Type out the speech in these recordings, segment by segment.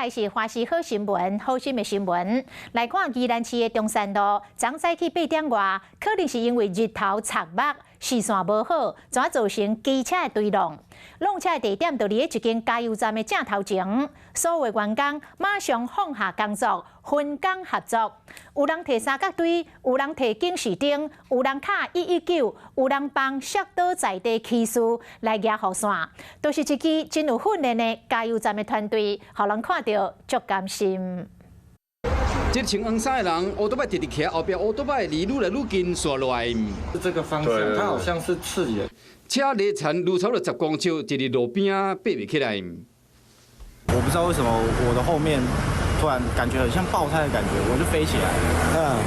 來是華視好新聞，好心的新聞。來看宜蘭市的中山路，昨早起8點外，可能是因為日頭灼目，視線無好，怎造成機車的追撞。撞車的地點就佇咧一間加油站的正頭前，所有員工馬上放下工作，分工合作。有人提三角錐，有人提警示燈，有人敲119，有人幫摔倒在地騎士來舉雨傘，都是一支真有訓練的加油站的團隊，予人看著足甘心。這穿黃衫的人，烏多擺直直徛後壁，烏多擺離愈來愈近，煞落來。是這個方向，它好像是刺眼。車離殘離差不多10公尺，一佇路邊仔爬袂起來。我不知道為什麼我的後面突然感覺很像爆胎的感覺，我就飛起來。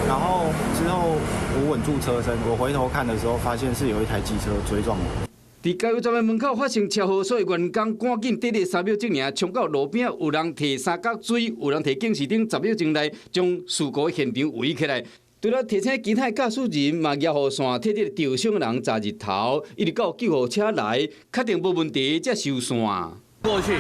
然後之後我穩住車身，我回頭看的時候，發現是有一台機車追撞我。佇加油站的門口發生車禍，所以員工趕緊短短3秒鐘爾衝到路邊，有人提三角錐，有人提警示燈，10秒鐘內將事故現場圍起來。除了提醒其他駕駛人嘛，舉雨傘替這個受傷的人遮日頭，一直到救護車來，確定無問題才收線。過去，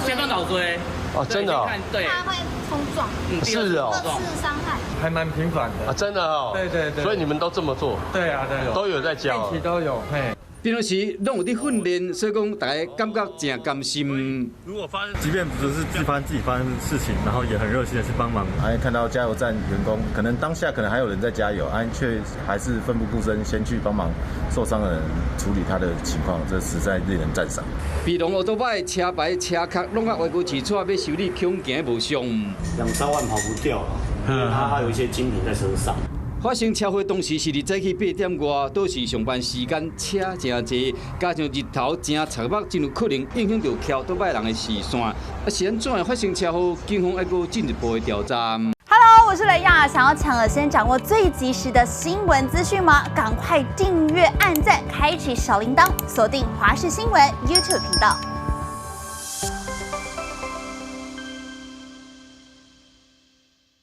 先放導錐。哦，真的哦。對。它會衝撞。是哦。二次傷害。還蠻頻繁的。啊，真的哦。對對對。所以你們都這麼做？對啊，對。都有在教。定期都有，嘿。平常時攏有佇訓練，所以講大家感覺誠甘心。如果發生，即便不是自己發生事情，然後也很熱心的去幫忙。哎，看到加油站員工，可能當下可能還有人在加油，哎，卻還是奮不顧身先去幫忙受傷的人處理他的情況，這實在令人讚賞。比龍歐多擺車牌車殼攏啊歪曲市出欲修理，恐驚無上。兩三萬跑不掉，因為他還有一些精品在身上。發生車禍當時是佇早起8點外，都是上班時間，車誠濟，加上日頭誠灼目，真有可能影響著騎歐多擺人的視線。啊，是按怎會發生車禍？警方猶閣進一步的調查。 Hello，我是雷亞，想要搶先掌握最及時的新聞資訊嗎？趕快訂閱、按讚、開啟小鈴鐺，鎖定華視新聞 YouTube 頻道。